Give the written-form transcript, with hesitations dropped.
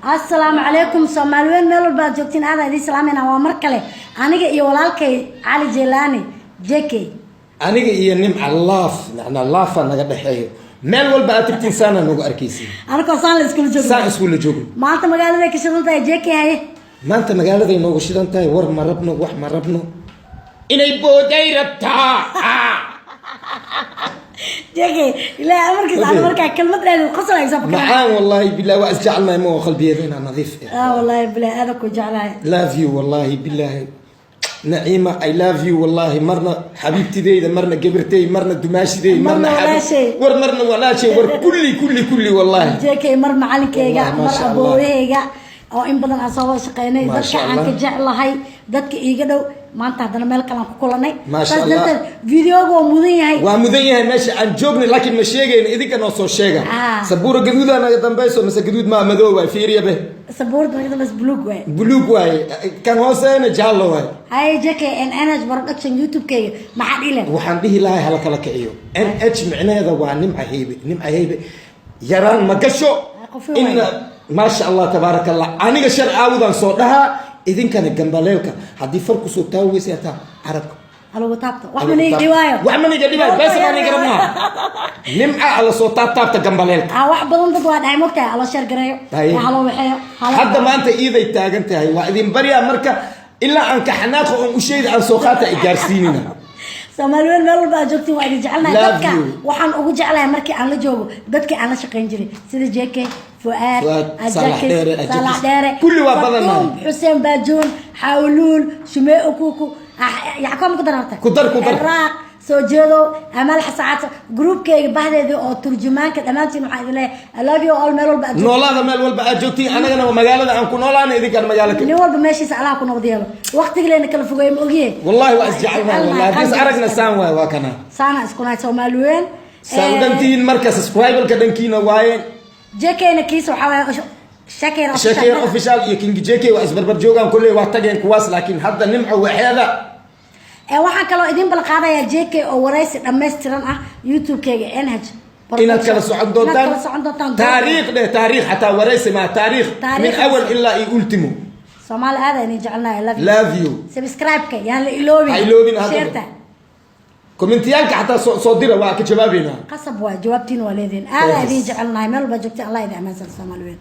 Asalaamu calaykum, Soomaaliweyn meel walba aad joogtiin, aadaan idiin salaamayna. Waa mar kale aniga iyo walaalkay Cali Jelaani JK. Aniga iyo Nimca love, macnaa love naga dhexeeyo. Meel walba aad tagtiin saanaa noogu arkaysiin. Anakoo saan la iskula joogno. Saan iskuula joogno. Maanta magaalada ka shidan tahay, JK, haye. Maanta magaaladay noogu shidan tahay. War ma rabno, wax ma rabno, inay booday rabtaa. JK, ilaahay amarkiisa ana markaa kelmad dheer qoslaysa. Macaan, wallahi billahi, waa isjecelnahay, ma oo qalbiyeeda inaa nadiif. Ah, wallahi bilahi, aada ku jeclahay. Love you, wallahi billahi, Naciima, I love you, wallahi. Marna xabiibtideyda, marna gabirtey, marna dumaashidey, marna walaashay. War marna walaashay, war kulli kulli kulli, wallahi. JK, mar macalinkeyga, Wallahi, mar maasha Allah. aboowaheyga oo in badan aan soo wada shaqeynay, Maasha dadka aan ka Allah. jeclahay, dadka iiga dhow. Maanta haddana meel kale aan ku kulanay. Maasha Saas Allah. darteed videoga waa mudan yahay. Waa mudan yahay meesha aan joognay, laakiin ma sheegayno, idinka noo soo sheega. Sabuura gaduudaa naga dambayso mise gaduud maa, madow waay? Fiiriya be. Sabuurda naga dambays buluug waay. Buluug waaye, kan hooseena jaallo waaye. Haye JK, NH Production YouTube-keyga maxaa dhihi lahayd? Waxaan dhihi lahay hala kala kiciyo. NH micnaheeda waa Nimca Heybe. Nimca Heybe yaraan ma gasho. Qofi ina waay. Maasha Allah, tabaaraka Allah. Aniga shar aawudaan soo dhahaa, idinkana gambaleelka haddii far kusoo taaweysa hataa carabka halagu taabto, wax maniga dhibaayo. Wax maniga dhibaayo, bees maniga rabnaa. Nimca alla soo taabtaabta gambaleelka. Ah, wax badan dad waa dhahay, mogtahay, hala share gareeyo. Haye. Haloo waxeeyo Hadda maanta iiday taagan tahay, waa idin baryaa. Marka ilaa aan ka xanaaqo oon usheeda aan soo qaata ay gaarsiinina. Soomaaliweyn meel walba aad joogtiin, waa idin jecelnahay. Love Dadka you. waxaan ugu jeclahay markii aan la joogo dadkii aan la shaqayn jiray, sida JK, Fuaad, Fuaad, Saalax Ajakis, Dheere, Ajakis. Saalax Dheere. Kulli waa badannahay. Fartuun, Xuseen Baajuun, Xawluul, Shumee, Okuku, Yackoom ku dararta. Ku dar, ku dar. Ciraaq soo jeedo, Amaal Xasaacad, groupkayga bahdeedii oo turjumaanka, dhammaantiin waxaan idin leeyahay I love you all meel walba aad joogtiin. Noolaada meel walba aad joogtiin. Anagana waa magaalada aan ku noolaana, idinkaan magaalo ka Nin walba meeshiisa Allaha ku nabad yeelo. Waqtiga leena kala fogeeye, ma ogiye. Wallahi waa isjecelnahay, wallahi. Haddii is aragna saan waay, waa kana. Saana isku nahay, Soomaaliweyn. Saa u dhantihiin marka subscribe-ka dhankiina waaye. JK-na kiisa waxaa waaye Shakeer. Shakeer Official iyo King JK waa isbarbar joogaan. Kolley waa tageen kuwaas, laakiin hadda Nimco waxeeda. Waxaan kaloo idin balqaadayaa JK oo waraysi dhammaystiran ah YouTube-keyga NH Inaad kala socon doontaan. Inaad kala socon doontaan. Taariikh dheh, taariikh xataa waraysi maa, taariikh min Taariikh. awal ilaa iyo ultimo. Soomaali aad idin jecelnahay. I love you. Love you. Subscribe-ka yaan la iloobin. Ha iloobin hadda. Share-ta. Commentiyaalka xataa soo dira, waa ka jawaabeynaa. Qasab waa jawaabtiin, waa leedihin. Aad Thanks. idin jecelnahay meel walba joogtay. Allah idin ammaansan, Soomaali weyn.